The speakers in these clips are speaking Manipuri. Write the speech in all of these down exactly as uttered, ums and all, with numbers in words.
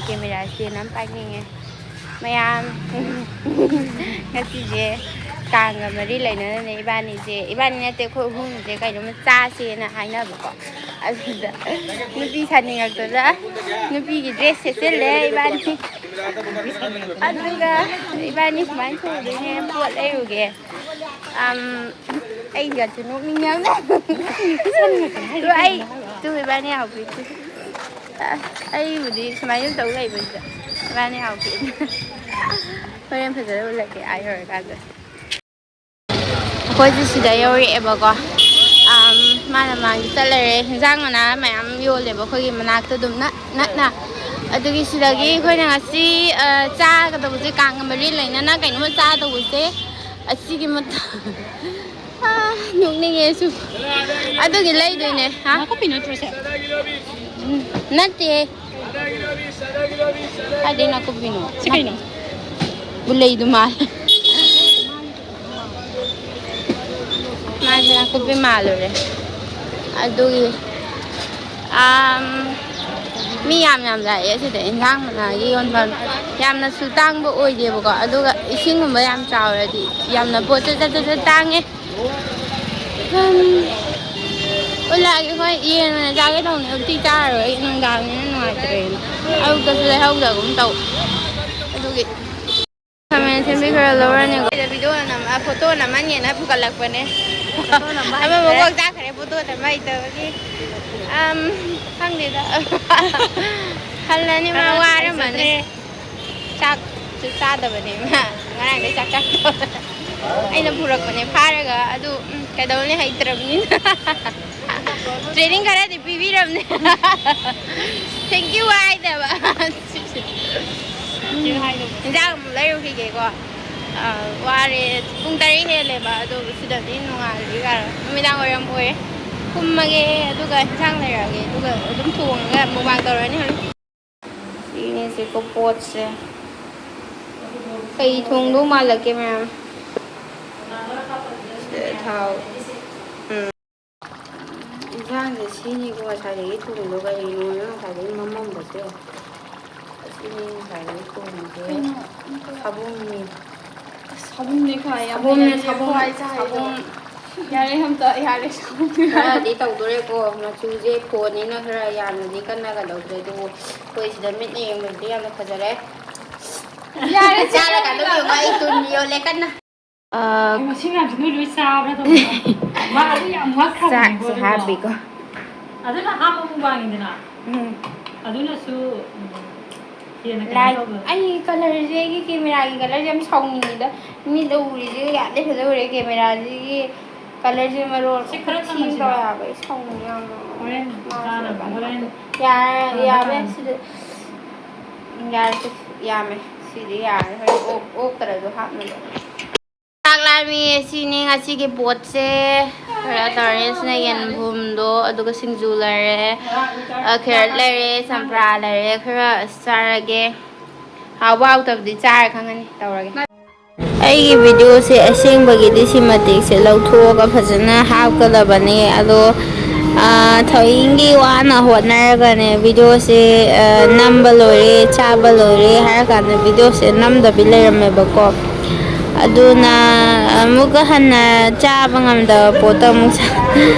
ꯀꯦꯃꯦꯔꯥ ꯁ꯭ꯇꯦꯟ ꯑꯃ ꯄꯥꯏꯅꯤꯡꯉꯦ꯫ ꯃꯌꯥꯝ, ꯉꯁꯤꯁꯦ ꯀꯥꯡꯒ ꯃꯔꯤ ꯂꯩꯅꯅꯅꯦ ꯏꯕꯥꯅꯤꯁꯦ, ꯏꯕꯥꯅꯤ ꯅꯠꯇꯦ, ꯑꯩꯈꯣꯏ ꯑꯍꯨꯝꯁꯦ ꯀꯩꯅꯣꯝꯃ ꯆꯥꯁꯦꯅ ꯍꯥꯏꯅꯕꯀꯣ꯫ ꯑꯗꯨꯗ ꯅꯨꯄꯤ ꯁꯥꯅꯤꯡꯉꯛꯇꯗ ꯅꯨꯄꯤꯒꯤ ꯗ꯭ꯔꯦꯁ ꯁꯦꯠꯆꯤꯜꯂꯦ ꯏꯕꯥꯅꯤ꯫ ꯑꯗꯨꯒ ꯏꯕꯥꯅꯤ ꯁꯨꯃꯥꯏꯅ ꯊꯣꯡꯗꯣꯏꯅꯦ, ꯄꯣꯠ ꯂꯩꯔꯨꯒꯦ꯫ ꯑꯝ, ꯑꯩꯒꯁꯨ ꯅꯣꯛꯅꯤꯡꯉꯦ ꯌꯥꯝꯅ꯫ ꯑꯗꯣ ꯑꯩ, ꯇꯨ ꯏꯕꯥꯅꯤ ꯍꯧꯖꯤꯛ ꯑ, ꯑꯩꯕꯨꯗꯤ ꯁꯨꯃꯥꯏꯅ ꯑꯗꯨꯝ ꯇꯧ ꯂꯩꯕꯁꯤꯗ ꯏꯕꯥꯅꯤ ꯍꯥꯎꯈꯤꯕꯅꯤ꯫ ꯍꯣꯔꯦꯟ ꯐꯖꯅ ꯎꯠꯂꯛꯀꯦ ꯑꯥ ꯌꯧꯔꯀꯥꯟꯗ꯫ ꯑꯩꯈꯣꯏꯁꯦ ꯁꯤꯗ ꯌꯧꯔꯛꯑꯦꯕꯀꯣ꯫ ꯑꯝ, ꯃꯥꯅ ꯃꯥꯒꯤ ꯆꯠꯂꯔꯦ꯫ ꯍꯤꯟꯖꯥꯡ ꯃꯅꯥ ꯃꯌꯥꯝ ꯌꯣꯜꯂꯦꯕ ꯑꯩꯈꯣꯏꯒꯤ ꯃꯅꯥꯛꯇ ꯑꯗꯨꯝ ꯅꯛꯅ꯫ ꯑꯗꯨꯒꯤ ꯁꯤꯗꯒꯤ ꯑꯩꯈꯣꯏꯅ ꯉꯁꯤ, ꯑ, ꯆꯥꯒꯗꯧꯕꯁꯦ, ꯀꯥꯡꯒ ꯃꯔꯤ ꯂꯩꯅꯅ ꯀꯩꯅꯣꯝꯃ ꯆꯥꯗꯧꯕꯁꯦ, ꯑꯁꯤꯒꯤ ꯃꯇꯥ-, ꯑꯥ, ꯅꯣꯛꯅꯤꯡꯉꯦ ꯑꯩꯁꯨ꯫ ꯑꯗꯨꯒꯤ ꯂꯩꯗꯣꯏꯅꯦ꯫ ꯍꯥ? ꯅꯥꯀꯨꯞꯄꯤ ꯅꯠꯇ꯭ꯔꯣ ꯁꯦ? ꯎꯝ, ꯅꯠꯇꯦ꯫ ꯀꯥꯏꯗꯩ ꯅꯥꯀꯨꯞꯄꯤꯅꯣ? ꯁꯤ ꯀꯩꯅꯣ? ꯒꯨꯂꯩꯗꯨ ꯃꯥꯜꯂꯦ꯫ ꯃꯥꯁꯦ ꯅꯥꯀꯨꯞꯄꯤ ꯃꯥꯜꯂꯨꯔꯦ꯫ ꯑꯗꯨꯒꯤ ꯑꯥꯝ, ꯃꯤ ꯌꯥꯝ ꯌꯥꯝ ꯂꯥꯛꯑꯦ ꯁꯤꯗ ꯏꯟꯁꯥꯡ ꯃꯅꯥꯒꯤ ꯌꯣꯟꯐꯝ꯫ ꯌꯥꯝꯅꯁꯨ ꯇꯥꯡꯕ ꯑꯣꯏꯗꯦꯕꯀꯣ, ꯑꯗꯨꯒ ꯏꯁꯤꯡꯒꯨꯝꯕ ꯌꯥꯝ ꯆꯥꯎꯔꯗꯤ ꯌꯥꯝꯅ ꯄꯣꯠ ꯆꯠ ꯆꯠ ꯆꯠ ꯆꯠ ꯇꯥꯡꯉꯦ꯫ ꯎꯝ, ꯎꯠꯂꯛꯑꯒꯦ꯫ ꯍꯣꯏ, ꯌꯦꯟ ꯑꯣꯏꯅ ꯆꯥꯒꯦ ꯇꯧꯅꯤ, ꯎꯇꯤ ꯆꯥꯔꯔꯣꯏ, ꯅꯨꯡꯗꯥꯡꯅꯤꯅ ꯅꯨꯡꯉꯥꯏꯇ꯭ꯔꯦꯅ꯫ ꯑꯌꯨꯛꯇꯁꯨ ꯂꯩꯍꯧꯗꯒꯨꯝ ꯇꯧ꯫ ꯑꯗꯨꯒꯤ ꯈꯥꯃꯦꯟ ꯑꯁꯤꯟꯕꯤ ꯈꯔ ꯂꯧꯔꯅꯤꯀꯣ꯫ ꯁꯤꯗ video ꯅꯝ-, ꯑ, photo ꯅꯝꯍꯟꯒꯦꯅ ꯄꯨꯈꯠꯂꯛꯄꯅꯦ꯫ ꯐꯣꯇꯣ ꯅꯝꯕ ꯑꯃ ꯍꯩꯇ꯭ꯔꯦ꯫ ꯃꯀꯣꯛ ꯆꯥꯛꯈ꯭ꯔꯦ, photo ꯅꯝꯕ ꯍꯩꯇꯕꯒꯤ꯫ ꯑꯝ, ꯈꯪꯗꯦꯗ꯫ ꯍꯜꯂꯅꯤ, ꯃꯥ ꯀꯅꯥꯁꯨ ꯋꯥꯔꯝꯃꯅꯤ꯫ ꯍꯩꯖꯗ꯭ꯔꯦ꯫ ꯆꯥꯛꯁꯨ ꯆꯥꯗꯕꯅꯦ ꯃꯥ꯫ ꯉꯔꯥꯡꯗꯩ ꯆꯥꯛ ꯆꯥꯗꯕ꯫ ꯑꯩꯅ ꯄꯨꯔꯛꯄꯅꯦ ꯐꯥꯔꯒ꯫ ꯑꯗꯨ, ꯎꯝ, ꯀꯩꯗꯧꯅꯤ, ꯍꯩꯇ꯭ꯔꯕꯅꯤꯅ꯫ Training ꯈꯔꯗꯤ ꯄꯤꯕꯤꯔꯝꯅꯦ꯫ Thank you ꯍꯥꯏꯗꯕ꯫ ꯏꯟꯖꯥꯡ ꯑꯃꯨꯛ ꯂꯩꯔꯨꯈꯤꯒꯦꯀꯣ꯫ ꯑ, ꯋꯥꯔꯦ꯫ ꯄꯨꯡ ꯇꯔꯦꯠ ꯍꯦꯜꯂꯦꯕ꯫ ꯑꯗꯣ ꯁꯤꯗꯗꯤ ꯅꯨꯡꯉꯥꯏꯔꯗꯤ ꯌꯥꯔꯦ꯫ ꯅꯨꯃꯤꯗꯥꯡ ꯋꯥꯏꯔꯝ ꯑꯣꯏꯔꯦ꯫ ꯀꯨꯝꯃꯒꯦ, ꯑꯗꯨꯒ ꯏꯟꯁꯥꯡ ꯂꯩꯔꯛꯑꯒꯦ꯫ ꯑꯗꯨꯒ ꯑꯗꯨꯝ ꯊꯣꯡꯉꯒ mukbang ꯇꯧꯔꯅꯤ ꯍꯣꯔꯦꯟ꯫ ꯁꯤꯅꯦ ꯁꯤꯀꯣ ꯄꯣꯠꯁꯦ꯫ ꯀꯩ ꯊꯣꯡꯗꯧ ꯃꯥꯜꯂꯛꯀꯦ ꯃꯌꯥꯝ? ꯁꯤꯗ ꯊꯥꯎ꯫ ꯎꯝ꯫ ꯏꯟꯁꯥꯡꯁꯦ ꯁꯤꯅꯤꯀꯣ ꯉꯁꯥꯏꯗꯒꯤ ꯊꯣꯡꯗꯣ ꯀꯔꯤꯅꯣꯅ ꯉꯁꯥꯏꯗꯒꯤ ꯃꯝꯃꯝꯕꯁꯦ ꯌꯦꯡꯉꯣ꯫ ꯏꯅꯦ ꯉꯁꯥꯏꯗꯒꯤ ꯊꯣꯡꯉꯤꯁꯦ ꯀꯩꯅꯣ? ꯁꯥꯕꯨꯝꯅꯤ꯫ ꯁꯥꯕꯨꯝꯅꯦ ꯈꯥꯏ ꯌꯥꯝ ꯁꯥꯕꯨꯝꯅꯦ, ꯍꯩꯅꯗꯦ ꯁꯥꯕꯨꯝ, ꯍꯋꯥꯏ ꯆꯥꯏꯗꯣ꯫ ꯁꯥꯕꯨꯝ꯫ ꯌꯥꯔꯦ ꯑꯝꯇ ꯌꯥꯔꯦ ꯁꯥꯕꯨꯝꯅꯦ꯫ ꯈꯔꯗꯤ ꯇꯧꯗꯣꯔꯦꯀꯣ, ꯃꯆꯨꯁꯦ ꯐꯣꯟꯅꯤꯅ ꯈꯔ ꯌꯥꯝꯅꯗꯤ ꯀꯟꯅ ꯀꯩꯗꯧꯗ꯭ꯔꯦ, ꯑꯗꯨꯕꯨ ꯑꯩꯈꯣꯏ ꯁꯤꯗ ꯃꯤꯠꯅ ꯌꯦꯡꯕꯗꯗꯤ ꯌꯥꯝꯅ ꯐꯖꯔꯦ꯫ ꯌꯥꯔꯦ ꯆꯥꯔꯀꯥꯟꯗ ꯌꯦꯡꯉꯣ, ꯑꯩ ꯇꯨꯟ ꯌꯣꯜꯂꯦ ꯀꯟꯅ꯫ ꯃꯁꯤ ꯃꯌꯥꯝꯁꯤ ꯅꯣꯏ ꯂꯣꯏ ꯆꯥꯕ꯭ꯔꯥ ꯇꯧꯕ꯫ ꯃꯥ ꯑꯗꯨ ꯌꯥꯝ ꯉꯛꯈ꯭ꯔꯕꯅꯤꯀꯣ ꯆꯥꯛꯁꯦ ꯑꯗꯨꯗꯣ꯫ ꯍꯥꯞꯄꯤꯀꯣ꯫ ꯑꯗꯨꯅ ꯍꯥꯞꯄ ꯃꯨꯛꯕꯥꯡꯅꯤꯗꯅ꯫ ꯎꯝ꯫ ꯑꯗꯨꯅꯁꯨ ꯎꯝ, ꯍꯦꯟꯅ ꯀꯩꯅꯣ ꯂꯥꯏ ꯇꯧꯕ꯫ ꯑꯩ ꯀꯂꯔꯁꯦ, ꯑꯩꯒꯤ ꯀꯦꯃꯦꯔꯥꯒꯤ ꯀꯂꯔꯁꯦ ꯌꯥꯝ ꯁꯥꯎꯅꯤꯡꯉꯤꯗ꯫ ꯃꯤꯗ ꯎꯔꯤꯁꯦ ꯌꯥꯝꯗꯤ ꯐꯖ ꯎꯔꯦ, ꯀꯦꯃꯦꯔꯥꯁꯤꯒꯤ ꯀꯂꯔꯁꯦ ꯃꯔꯣꯜ ꯁꯤ ꯈꯔ ꯊꯤ ꯊꯝꯃꯁꯤꯔꯥ? ꯇꯧꯋꯦ ꯍꯥꯏꯕ꯫ ꯑꯩ ꯁꯥꯎꯅꯤꯡꯉꯦ ꯌꯥꯝꯅ꯫ ꯍꯣꯔꯦꯟ ꯃꯥꯁꯦ ꯆꯥꯅꯕ ꯀꯩꯅꯣ ꯍꯣꯔꯦꯟ ꯇꯧ-, ꯌꯥꯔꯦ, ꯀꯩꯅꯣꯗ ꯌꯥꯔꯦ ꯊꯝꯃꯁꯤ꯫ ꯁꯤꯗ꯫ ꯎꯝ, ꯌꯥꯔꯦ ꯁꯤ, ꯌꯥꯝꯃꯦ꯫ ꯁꯤꯗꯤ ꯌꯥꯔꯦ꯫ ꯍꯣꯔꯦꯟ ꯑꯣꯛ-, ꯑꯣꯛꯇ꯭ꯔꯁꯨ ꯍꯥꯞꯅꯕ꯫ ꯆꯥꯛ ꯂꯥꯝꯃꯤ꯫ ꯁꯤꯅꯤ ꯉꯁꯤꯒꯤ ꯄꯣꯠꯁꯦ꯫ ꯈꯔ ꯇꯧꯔꯦ꯫ ꯁꯤꯅ ꯌꯦꯟꯕꯨꯝꯗꯣ, ꯑꯗꯨꯒ ꯁꯤꯡꯖꯨ ꯂꯩꯔꯦ, ꯑ, ꯀꯦꯔꯠ ꯂꯩꯔꯦ, ꯆꯝꯄ꯭ꯔꯥ ꯂꯩꯔꯦ꯫ ꯈꯔ ꯆꯥꯔꯒꯦ꯫ ꯍꯥꯎꯕ ꯍꯥꯎꯇꯕꯗꯤ ꯆꯥꯔ ꯈꯪꯉꯅꯤ꯫ ꯇꯧꯔꯒꯦ꯫ ꯑꯩꯒꯤ ꯚꯤꯗꯤꯑꯣꯁꯦ ꯑꯁꯦꯡꯕꯒꯤꯗꯤ ꯁꯤ ꯃꯇꯦꯛꯁꯦ ꯂꯧꯊꯣꯛꯑꯒ ꯐꯖꯅ ꯍꯥꯞꯀꯗꯕꯅꯦ, ꯑꯗꯣ, ꯑ, ꯊꯧꯑꯣꯏꯡꯒꯤ ꯋꯥꯅ ꯍꯣꯠꯅꯔꯒꯅꯦ ꯚꯤꯗꯤꯑꯣꯁꯦ, ꯑ, ꯅꯝꯕ ꯂꯣꯏꯔꯦ, ꯆꯥꯕ ꯂꯣꯏꯔꯦ ꯍꯥꯏꯔ ꯀꯥꯟꯗ ꯚꯤꯗꯤꯑꯣꯁꯦ ꯅꯝꯗꯕꯤ ꯂꯩꯔꯝꯃꯦꯕꯀꯣ꯫ ꯑꯗꯨꯅ ꯑꯃꯨꯛꯀ ꯍꯟꯅ ꯆꯥꯕ ꯉꯝꯗꯕ ꯄꯣꯠꯇꯣ ꯑꯃꯨꯛ ꯆꯥ-,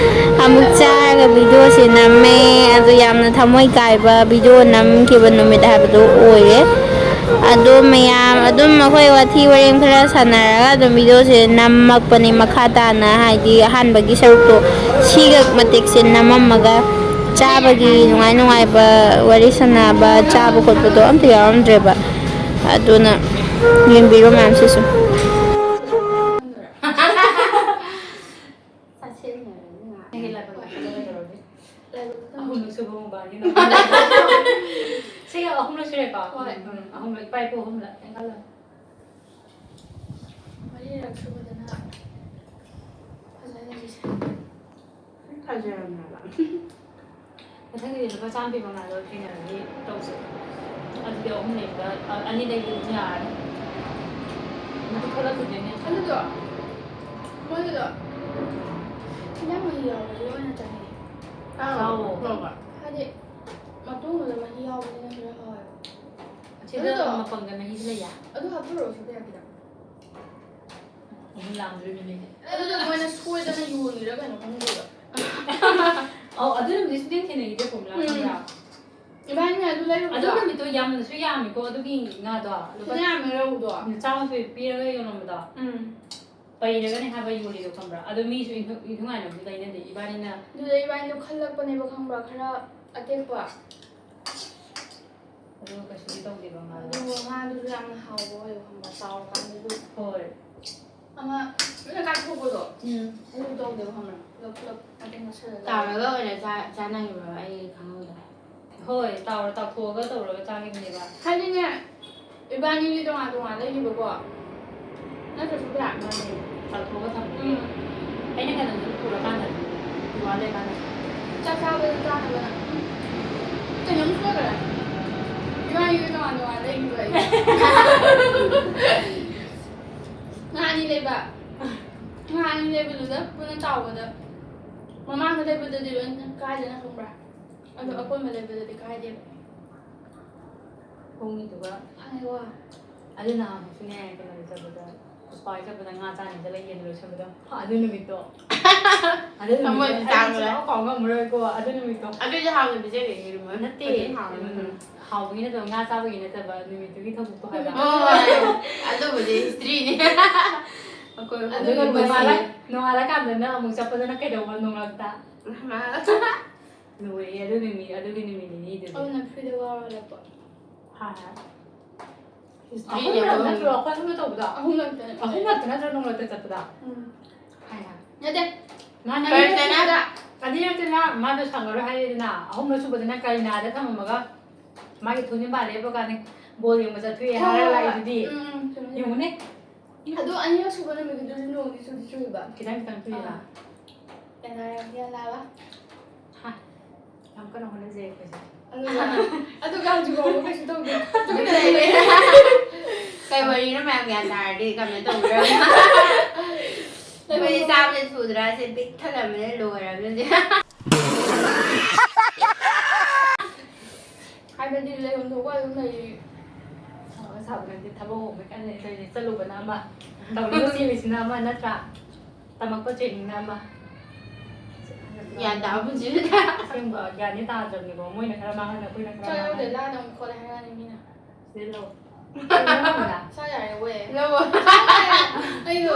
ꯑꯃꯨꯛ ꯆꯥꯔꯒ ꯚꯤꯗꯤꯑꯣꯁꯦ ꯅꯝꯃꯦ꯫ ꯑꯗꯨ ꯌꯥꯝꯅ ꯊꯃꯣꯏ ꯀꯥꯏꯕ ꯚꯤꯗꯤꯑꯣ ꯅꯝꯈꯤꯕ ꯅꯨꯃꯤꯠ ꯍꯥꯏꯕꯗꯨ ꯑꯣꯏꯔꯦ꯫ ꯑꯗꯣ ꯃꯌꯥꯝ ꯑꯗꯨꯝ ꯑꯩꯈꯣꯏ ꯋꯥꯊꯤ ꯋꯥꯔꯦꯝ ꯈꯔ ꯁꯥꯟꯅꯔꯒ ꯑꯗꯨꯝ ꯚꯤꯗꯤꯑꯣꯁꯦ ꯅꯝꯃꯛꯄꯅꯦ꯫ ꯃꯈꯥ ꯇꯥꯅ, ꯍꯥꯏꯗꯤ, ꯑꯍꯥꯟꯕꯒꯤ ꯁꯔꯨꯛꯇꯣ ꯁꯤꯒ ꯃꯇꯦꯛꯁꯦ ꯅꯝꯃꯝꯃꯒ ꯆꯥꯕꯒꯤ ꯅꯨꯡꯉꯥꯏ ꯅꯨꯡꯉꯥꯏꯕ ꯋꯥꯔꯤ ꯁꯥꯟꯅꯕ, ꯆꯥꯕ ꯈꯣꯠꯄꯗꯣ ꯑꯝꯇ ꯌꯥꯎꯔꯝꯗ꯭ꯔꯦꯕ꯫ ꯑꯗꯨꯅ ꯌꯦꯡꯕꯤꯔꯣ ꯃꯌꯥꯝꯁꯤꯁꯨ꯫ ꯅꯪꯒꯤ ꯂꯥꯏꯕꯛ ꯐꯖꯅ ꯇꯧꯔꯒꯦ꯫ ꯑꯍꯨꯝꯂꯛ ꯁꯨꯕ ꯃꯨꯛꯕꯥꯡꯒꯤ ꯅꯪ꯫ ꯁꯤꯒ ꯑꯍꯨꯝꯂꯛ ꯁꯨꯔꯦꯀꯣ? ꯍꯣꯏ꯫ ꯎꯝ, ꯑꯍꯨꯝꯂꯛ, ꯏꯄꯥ ꯏꯄꯨ ꯑꯍꯨꯝꯂꯛ꯫ ꯈꯜꯂꯣ꯫ ꯃꯔꯤꯔꯛ ꯁꯨꯕꯗꯅ ꯐꯖꯅ ꯂꯩꯁꯦ꯫ ꯐꯖꯔꯝꯃꯦꯕ꯫ ꯃꯊꯪꯒꯤꯗꯤ ꯂꯨꯄꯥ ꯆꯥꯝꯃ ꯄꯤꯕ ꯉꯥꯗꯣ ꯊꯦꯡꯅꯔꯗꯤ ꯇꯧꯁꯦ꯫ ꯑꯗꯨꯗꯤ ꯑꯍꯨꯝ ꯂꯩꯕꯗ, ꯑ, ꯑꯅꯤ ꯂꯩꯕꯗꯤ ꯑꯗꯨꯝ ꯌꯥꯔꯅꯤ꯫ ꯃꯗꯨ ꯊꯣꯛꯂꯛꯈꯤꯗꯣꯏꯅꯦ꯫ ꯑꯗꯨꯗꯣ, ꯃꯣꯏꯒꯤꯗꯣ ꯏꯟꯖꯥꯡ ꯃꯍꯤ ꯌꯥꯎꯕꯗꯤ ꯑꯣꯏꯅ ꯆꯥꯅꯤꯡꯉꯦ꯫ ꯑꯥꯎ, ꯆꯥꯎꯋꯣ꯫ ꯍꯣꯏ, ꯍꯣꯏ꯫ ꯍꯥꯏꯗꯤ, ꯃꯇꯨꯡꯗꯨꯗ ꯃꯍꯤ ꯌꯥꯎꯕꯅꯤꯅ ꯈꯔ ꯍꯥꯎꯋꯦꯕ꯫ ꯁꯤꯗ ꯑꯗꯨꯗꯣ ꯃꯄꯪꯒ ꯃꯍꯤꯁꯤ ꯂꯩꯌꯥ? ꯑꯗꯨ ꯍꯥꯞꯄꯨꯔꯣ ꯁꯤꯗ ꯈꯤꯇꯪ꯫ ꯑꯃꯨꯛ ꯂꯥꯝꯗꯣꯏꯃꯤꯅꯦ꯫ ꯑꯗꯨꯗꯣ ꯃꯣꯏꯅ ꯁꯣꯏꯗꯅ ꯌꯣꯜꯂꯤꯔ ꯀꯩꯅꯣ ꯈꯪꯗꯦꯕ꯫ ꯑꯧ, ꯑꯗꯨ ꯅꯨꯃꯤꯠꯇꯤ ꯁꯨꯡꯊꯦꯡ ꯊꯦꯡꯅꯈꯤꯗꯦ ꯀꯣꯃꯂꯥ, ꯎꯝ꯫ ꯈꯪꯕ꯭ꯔꯥ? ꯏꯕꯥꯅꯤꯅ ꯑꯗꯨ ꯑꯗꯨ ꯂꯩꯔꯨꯕꯗꯣ꯫ ꯅꯨꯃꯤꯠꯇꯣ ꯌꯥꯝꯅꯁꯨ ꯌꯥꯝꯃꯤꯀꯣ ꯑꯗꯨꯒꯤ ꯉꯥꯗꯣ꯫ ꯂꯨꯄꯥ ꯐꯖꯅ ꯌꯥꯝꯃꯦ ꯂꯧꯕꯗꯣ꯫ ꯆꯥꯝꯃ ꯄꯤꯔꯒ ꯌꯣꯜꯂꯝꯕꯗꯣ꯫ ꯎꯝ꯫ ꯄꯩꯔꯒꯅꯦ ꯍꯥꯏꯕ ꯌꯣꯜꯂꯤꯗꯣ, ꯈꯪꯕ꯭ꯔꯥ? ꯑꯗꯣ ꯃꯤꯁꯨ ꯏꯟꯊꯨ-, ꯏꯟꯊꯨꯉꯥꯏꯅꯕꯁꯨ ꯂꯩꯅꯗꯦ꯫ ꯏꯕꯥꯅꯤꯅ ꯑꯗꯨꯗ ꯏꯕꯥꯅꯤꯗꯣ ꯈꯜꯂꯛꯄꯅꯦꯕ, ꯈꯪꯕ꯭ꯔꯥ? ꯈꯔ ꯑꯇꯦꯛꯄ꯫ ꯑꯗꯨꯒ ꯀꯩꯁꯨꯗꯤ ꯇꯧꯗꯦꯕ ꯉꯥꯗꯣ꯫ ꯑꯗꯨꯒ ꯉꯥꯗꯨꯁꯨ ꯌꯥꯝꯅ ꯍꯥꯎꯕ ꯑꯣꯏꯕ, ꯈꯪꯕ꯭ꯔꯥ? ꯆꯥꯎꯔꯀꯥꯟꯗꯁꯨ꯫ ꯍꯣꯏ꯫ ꯑꯃ ꯂꯣꯏꯅ ꯀꯥꯏꯊꯣꯛꯄꯗꯣ꯫ ꯎꯝ꯫ ꯑꯗꯨ ꯇꯧꯗꯦꯕ, ꯈꯪꯕ꯭ꯔꯥ? ꯄꯨꯂꯞ ꯄꯨꯂꯞ ꯑꯗꯨꯝ ꯉꯧꯁꯜꯂꯒ꯫ ꯇꯥꯎꯔꯒ ꯑꯣꯏꯅ ꯆꯥ-, ꯆꯥꯅꯈꯤꯕ꯭ꯔꯣ? ꯑꯩ ꯈꯪꯍꯧꯗ꯭ꯔꯦ꯫ ꯍꯣꯏ, ꯇꯥꯎꯔ, ꯇꯥꯎꯊꯣꯛꯑꯒ ꯇꯧꯔꯒ ꯆꯥꯈꯤꯕꯅꯦꯕ꯫ ꯍꯥꯏꯗꯤꯅꯦ, ꯏꯕꯥꯅꯤꯗꯤ ꯇꯣꯉꯥꯟ ꯇꯣꯉꯥꯟ ꯂꯩꯈꯤꯕꯀꯣ꯫ ꯅꯠꯇ꯭ꯔꯁꯨ ꯀꯌꯥ ꯃꯥꯟꯅꯩ꯫ ꯇꯥꯎꯊꯣꯛꯑꯒ ꯊꯝꯕꯗꯤ꯫ ꯎꯝ꯫ ꯑꯩꯅ ꯀꯩꯅꯣꯗ ꯄꯨꯔꯀꯥꯟꯗ, ꯋꯥ ꯂꯩꯀꯥꯟꯗ꯫ ꯆꯥꯛ ꯆꯥꯕꯗ ꯆꯥꯅꯕꯅ꯫ ꯎꯝ꯫ ꯀꯩꯅꯣꯝ ꯁꯣꯏꯈ꯭ꯔꯦ꯫ ꯏꯕꯥꯅꯤꯗꯤ ꯇꯣꯉꯥꯟ ꯇꯣꯉꯥꯟ ꯂꯩꯈꯤꯕ ꯑꯩ꯫ ꯉꯥ ꯑꯅꯤ ꯂꯩꯕ꯫ ꯉꯥ ꯑꯅꯤ ꯂꯩꯕꯗꯨꯗ ꯄꯨꯟꯅ ꯇꯥꯎꯕꯗ ꯃꯃꯥꯡꯗ ꯂꯩꯕꯗꯗꯤ ꯂꯣꯏꯅ ꯀꯥꯏꯗꯅ, ꯈꯪꯕ꯭ꯔꯥ? ꯑꯗꯣ ꯑꯀꯣꯟꯕ ꯂꯩꯕꯗꯗꯤ ꯀꯥꯏꯗꯦꯕ꯫ ꯍꯣꯡꯉꯤꯗꯨꯒ꯫ ꯈꯪꯉꯦꯀꯣ꯫ ꯑꯗꯨ ꯅꯍꯥꯟꯃꯨꯛꯁꯨꯅꯦ ꯀꯩꯅꯣꯗ ꯆꯠꯄꯗ, ꯄꯨꯁꯄꯥ ꯍꯣꯏ ꯆꯠꯄꯗ ꯉꯥ ꯆꯥꯅꯤ ꯆꯠꯂ ꯌꯦꯟ ꯂꯣꯏꯁꯟꯕꯗꯣ꯫ ꯑꯗꯨ ꯅꯨꯃꯤꯠꯇꯣ꯫ ꯑꯗꯨ ꯅꯨꯃꯤꯠꯇꯣ ꯊꯃꯣꯏꯗꯤ ꯑꯩ ꯆꯥꯛꯂꯦ꯫ ꯁꯨꯡꯀꯥꯎ ꯀꯥꯎ ꯉꯝꯃꯔꯣꯏꯀꯣ ꯑꯗꯨ ꯅꯨꯃꯤꯠꯇꯣ꯫ ꯑꯗꯨꯏꯁꯨ ꯍꯥꯎꯅ ꯄꯤꯖꯒꯦ ꯌꯦꯔꯨꯝ ꯑꯃ꯫ ꯅꯠꯇꯦ꯫ ꯑꯗꯨꯝ ꯍꯥꯎꯅ ꯎꯝ, ꯄꯤꯖꯒꯦ꯫ ꯍꯥꯎꯕꯒꯤ ꯅꯠꯇꯕ, ꯉꯥ ꯆꯥꯕꯒꯤ ꯅꯠꯇꯕ, ꯅꯨꯃꯤꯠꯇꯨꯒꯤ ꯊꯧꯗꯣꯛꯇꯣ ꯍꯥꯏꯕ꯫ ꯍꯣꯏ, ꯍꯣꯏ, ꯍꯣꯏ꯫ ꯑꯗꯨꯕꯨꯗꯤ historyꯅꯦ꯫ ꯑꯩꯈꯣꯏ ꯑꯗꯨꯒꯤ ꯑꯗꯨꯒ ꯃꯁꯤꯡ꯫ ꯅꯣꯡꯉꯥꯜꯂ-, ꯅꯣꯡꯉꯥꯜꯂꯀꯥꯟꯗꯅ ꯑꯃꯨꯛ ꯆꯠꯄꯗꯅ ꯀꯩꯗꯧꯕ ꯅꯣꯡꯂꯛꯇ? ꯂꯣꯏꯔꯦ ꯑꯗꯨ ꯅꯨꯃꯤꯠ, ꯑꯗꯨꯒꯤ ꯅꯨꯃꯤꯠ ꯅꯤꯅꯤꯗꯨꯗꯤ꯫ ꯑꯗꯨꯅ freeꯗ ꯋꯥꯔ ꯍꯜꯂꯛꯄ꯫ ꯍꯥ, ꯍꯥ꯫ Historyꯅꯦ ꯑꯍꯨꯝꯂꯛ ꯑꯩꯈꯣꯏ꯫ ꯅꯠꯇ꯭ꯔꯣ ꯑꯩꯈꯣꯏ ꯑꯍꯨꯝꯂꯛ ꯇꯧꯕꯗꯣ? ꯑꯍꯨꯝꯂꯛꯇꯅꯦ꯫ ꯑꯍꯨꯝꯂꯛꯇ ꯅꯠꯇ꯭ꯔꯣ ꯅꯣꯡꯂꯛꯇ ꯆꯠꯄꯗ? ꯎꯝ꯫ ꯍꯥꯏ ꯍꯥꯏ꯫ ꯅꯠꯇꯦ꯫ ꯃꯥꯅ Firstꯇꯅ ꯑꯅꯤꯔꯛꯇꯅ ꯃꯥꯗꯣ ꯁꯪꯉꯔꯣꯏ ꯍꯥꯏꯔꯦꯗꯅ, ꯑꯍꯨꯝꯂꯛ ꯁꯨꯕꯗꯅ ꯀꯔꯤꯅꯥꯗ ꯊꯝꯃꯝꯃꯒ ꯃꯥꯒꯤ ꯊꯣꯡꯖꯤꯟ ꯃꯄꯥꯟ ꯂꯦꯞꯄ ꯀꯥꯟꯗ ꯕꯣꯜ ꯌꯦꯡꯕ ꯆꯠꯊꯣꯛꯑꯦ ꯍꯣꯏ, ꯍꯥꯏꯔꯒ ꯍꯣꯏ, ꯍꯣꯏ꯫ ꯂꯥꯛꯏꯗꯨꯗꯤ꯫ ꯎꯝ, ꯎꯝ, ꯆꯨꯝꯃꯦ, ꯆꯨꯝꯃꯦ꯫ ꯌꯦꯡꯉꯨꯅꯦ꯫ ꯑꯗꯨ ꯑꯅꯤꯔꯛ ꯁꯨꯕ ꯅꯨꯃꯤꯠꯀꯤꯗꯨꯁꯨ ꯅꯣꯡꯗꯤ ꯆꯨꯗꯤ ꯆꯨꯏꯕ꯫ ꯈꯤꯇꯪ ꯈꯤꯇꯪ ꯆꯨꯏꯗ꯫ ꯑꯥ꯫ ꯀꯅꯥ ꯌꯥꯝ ꯒ꯭ꯌꯥꯟ ꯇꯥꯕ? ꯍꯥ, ꯌꯥꯝ ꯀꯟꯅ ꯍꯣꯠꯅꯖꯩ ꯑꯩꯈꯣꯏꯁꯦ꯫ ꯑꯗꯨꯒ, ꯑꯗꯨꯒ ꯍꯧꯖꯤꯛ ꯐꯥꯎꯕ ꯀꯩꯁꯨ ꯇꯧꯗꯦ꯫ ꯀꯩ ꯋꯥꯔꯤꯅꯣ ꯃꯌꯥꯝ ꯒ꯭ꯌꯥꯟ ꯇꯥꯔꯗꯤ comment ꯇꯧꯕꯤꯔꯝꯃꯣ꯫ ꯑꯩꯈꯣꯏꯗꯤ ꯆꯥꯕꯗ ꯁꯨꯗ꯭ꯔꯥꯁꯦ ꯄꯤꯛ ꯊꯜꯂꯝꯃꯦ, ꯂꯣꯏꯔꯕꯅꯦ ꯍꯧꯖꯤꯛ꯫ ꯍꯥꯏꯕꯗꯤ ꯂꯩꯐꯝ ꯊꯣꯛꯄ ꯑꯗꯨꯝ ꯂꯩꯔꯤ꯫ ꯁꯥꯕ ꯅꯠꯇꯦ, ꯊꯕꯛ ꯍꯣꯡꯕ ꯀꯟꯅ ꯂꯩꯔꯦ꯫ ꯆꯠꯂꯨꯕꯅ ꯑꯃ, ꯇꯧꯅꯤꯡꯕ ꯆꯦꯜꯂꯤꯁꯤꯅ ꯑꯃ, ꯅꯠꯇ꯭ꯔꯥ? ꯇꯝꯃꯛꯄ ꯇ꯭ꯔꯦꯅꯤꯡꯅ ꯑꯃ꯫ ꯒ꯭ꯌꯥꯟ ꯇꯥꯕ ꯄꯨꯟꯁꯤꯗ꯫ ꯑꯁꯦꯡꯕ ꯒ꯭ꯌꯥꯟꯗꯤ ꯇꯥꯗ꯭ꯔꯕꯅꯤꯀꯣ, ꯃꯣꯏꯅ ꯈꯔ ꯃꯥꯡꯍꯟ, ꯑꯩꯈꯣꯏꯅ ꯈꯔ ꯆꯥꯛ ꯌꯥꯎꯗꯦ, ꯃꯥꯡꯍꯟ꯫ ꯂꯥꯗ ꯑꯃꯨꯛ ꯈꯣꯠꯂꯦ ꯍꯥꯏꯔꯛꯑꯅꯤ ꯃꯤꯅ꯫ ꯁꯤꯗ ꯂꯧ꯫ ꯆꯥꯛ ꯌꯥꯔꯦ ꯋꯦ꯫ ꯂꯧꯕ꯫ ꯑꯩꯗꯣ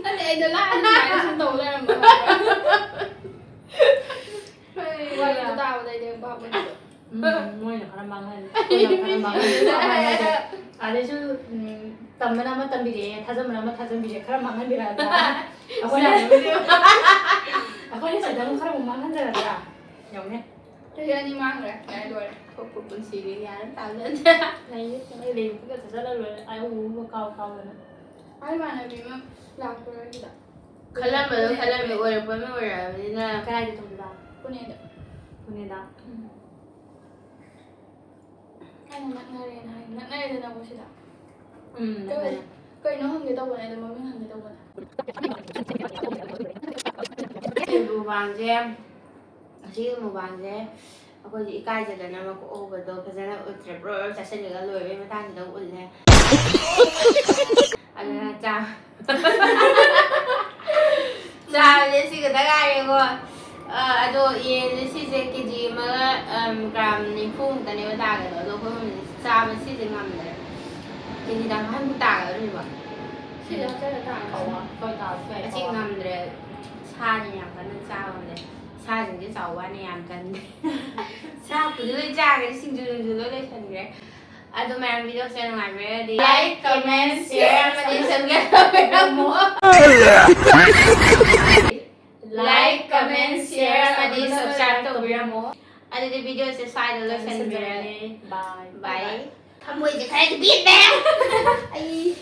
ꯅꯠꯇꯦ, ꯑꯩꯗꯣ ꯂꯥꯗ ꯑꯗꯨꯃꯥꯏꯅ ꯁꯨꯝ ꯇꯧ ꯂꯩꯔꯝꯕ ꯈꯪꯕ꯭ꯔꯥ? ꯋꯥꯔꯤꯗꯣ ꯇꯥꯕꯗ ꯑꯩꯗꯤ ꯚꯥꯞ ꯑꯣꯏꯗꯕ꯫ ꯎꯝ, ꯃꯣꯏꯅ ꯈꯔ ꯃꯥꯡꯍꯜꯂꯦ, ꯑꯩꯈꯣꯏꯅ ꯈꯔ ꯃꯥꯡꯍꯜꯂꯦ꯫ ꯑꯗꯩꯁꯨ, ꯎꯝ, ꯇꯝꯕꯅ ꯑꯃ ꯇꯝꯕꯤꯔꯛꯑꯦ, ꯊꯥꯖꯟꯕꯅ ꯑꯃ ꯊꯥꯖꯟꯕꯤꯔꯛꯑꯦ, ꯈꯔ ꯃꯥꯡꯍꯟꯕꯤꯔꯛꯑꯗ꯭ꯔꯥ? ꯑꯩꯈꯣꯏꯅ, ꯑꯩꯈꯣꯏꯅ ꯁꯤꯗ ꯑꯃꯨꯛ ꯈꯔ ꯑꯃꯨꯛ ꯃꯥꯡꯍꯟꯖꯔꯗ꯭ꯔꯥ? ꯌꯦꯡꯉꯨꯅꯦ꯫ ꯆꯍꯤ ꯑꯅꯤ ꯃꯥꯡꯈ꯭ꯔꯦ꯫ ꯌꯥꯔꯦ, ꯂꯣꯏꯔꯦ꯫ ꯊꯣꯛꯄ ꯄꯨꯟꯁꯤꯒꯤ ꯒ꯭ꯌꯥꯟ ꯑꯃ ꯇꯥꯕ ꯅꯠꯇꯦ꯫ ꯂꯩꯌꯦ, ꯂꯩꯕꯗꯨꯒ ꯆꯠꯂ ꯂꯣꯏꯔꯦ꯫ ꯑꯩ ꯎ ꯎ ꯀꯥꯎ ꯀꯥꯎꯗꯅ꯫ ꯑꯩ ꯏꯃꯥꯟꯅꯕꯤ ꯑꯃ ꯂꯥꯛꯄ꯭ꯔꯥ ꯁꯤꯗ? ꯈꯜꯂꯝꯕꯗꯣ ꯈꯜꯂꯝꯃꯦ, ꯑꯣꯏꯔꯛꯄ ꯑꯃ ꯑꯣꯏꯔꯛꯑꯕꯅꯤꯅ꯫ ꯀꯗꯥꯏꯗ ꯇꯧꯗꯣꯏꯕ? ꯄꯨꯅꯦꯗ꯫ ꯄꯨꯅꯦꯗ? ꯎꯝ꯫ ꯑꯩꯅ ꯅꯛꯅꯔꯦꯅ ꯍꯥꯏ꯫ ꯅꯛꯅꯔꯦꯗꯅꯀꯣ ꯁꯤꯗ꯫ ꯎꯝ, ꯀꯩ-, ꯅꯛꯅꯔꯦ꯫ ꯀꯩꯅꯣ ꯍꯪꯒꯦ ꯇꯧꯕꯅꯦ, ꯑꯗꯣ ꯃꯃꯤꯡ ꯍꯪꯒꯦ ꯇꯧꯕꯅꯦ꯫ ꯑꯩꯕꯨ ꯃꯨꯛꯕꯥꯡꯁꯦ ꯑꯁꯤꯒꯤ ꯃꯨꯛꯕꯥꯡꯁꯦ ꯑꯩꯈꯣꯏꯁꯦ ꯏꯀꯥꯏꯖꯗꯅ ꯃꯀꯣꯛ ꯑꯍꯨꯕꯗꯣ ꯐꯖꯅ ꯎꯠꯇ꯭ꯔꯦ꯫ ꯕ꯭ꯔꯣ ꯆꯥꯁꯤꯜꯂꯒ ꯂꯣꯏꯕꯩ ꯃꯇꯥꯡꯁꯤꯗ ꯎꯠꯂꯦ꯫ ꯑꯗꯨꯅ ꯆꯥ-, ꯆꯥꯕꯁꯦ ꯁꯤ ꯈꯛꯇ ꯉꯥꯏꯔꯦꯀꯣ꯫ ꯑ, ꯑꯗꯣ ꯌꯦꯟꯁꯦ ꯁꯤꯁꯦ ꯀꯦ ꯖꯤ ꯑꯃꯒ, ꯑꯝ, ꯒ꯭ꯔꯥꯝ ꯅꯤꯐꯨꯃꯨꯛꯇꯅꯦꯕ ꯇꯥꯒꯗꯕ꯫ ꯑꯗꯣ ꯑꯩꯈꯣꯏ ꯑꯍꯨꯝꯁꯦ ꯆꯥꯕ ꯁꯤꯁꯦ ꯉꯝꯗ꯭ꯔꯦ꯫ ꯀꯦ ꯖꯤ ꯇꯪꯈꯥꯏꯃꯨꯛ ꯇꯥꯒꯗꯧꯔꯤꯕ꯫ ꯁꯤꯗ ꯍꯥꯞꯆꯜꯂ ꯇꯥꯔꯁꯤ꯫ ꯀꯧꯋꯥ, ꯍꯣꯏ, ꯇꯥꯔꯁꯨ ꯌꯥꯏ, ꯑꯁꯤ ꯀꯧꯋꯥ꯫ ꯉꯝꯗ꯭ꯔꯦ꯫ ꯁꯥꯁꯦ ꯌꯥꯝ ꯀꯟꯅ ꯆꯥꯕ ꯉꯝꯗꯦ꯫ ꯁꯥꯁꯤꯡꯁꯦ ꯆꯥꯎꯕ ꯋꯥꯅꯤ, ꯌꯥꯝ ꯀꯟꯗꯦ꯫ ꯁꯥꯄꯨꯗꯤ ꯂꯣꯏ ꯆꯥꯈ꯭ꯔꯦ, ꯁꯤꯡꯖꯨ ꯅꯨꯡꯖꯨ ꯂꯣꯏ ꯂꯣꯏꯁꯟꯈ꯭ꯔꯦ꯫ ꯑꯗꯣ ꯃꯌꯥꯝ video ꯁꯦ ꯅꯨꯡꯉꯥꯏꯕꯤꯔꯗꯤ like, comment, share ꯑꯃꯗꯤ subscribe ꯇꯧꯕꯤꯔꯝꯃꯣ꯫ Like, comment, share ꯑꯃꯗꯤ subscribe ꯇꯧꯕꯤꯔꯝꯃꯣ꯫ ꯑꯗꯨꯗꯤ video ꯁꯦ ꯁ꯭ꯋꯥꯏꯗ ꯂꯣꯏꯁꯟꯕꯤꯔꯒꯦ꯫ Bye. Bye. ꯊꯃꯣꯏꯁꯦ ꯈꯔꯗꯤ ꯄꯦꯟꯗꯦ꯫ ꯑꯩ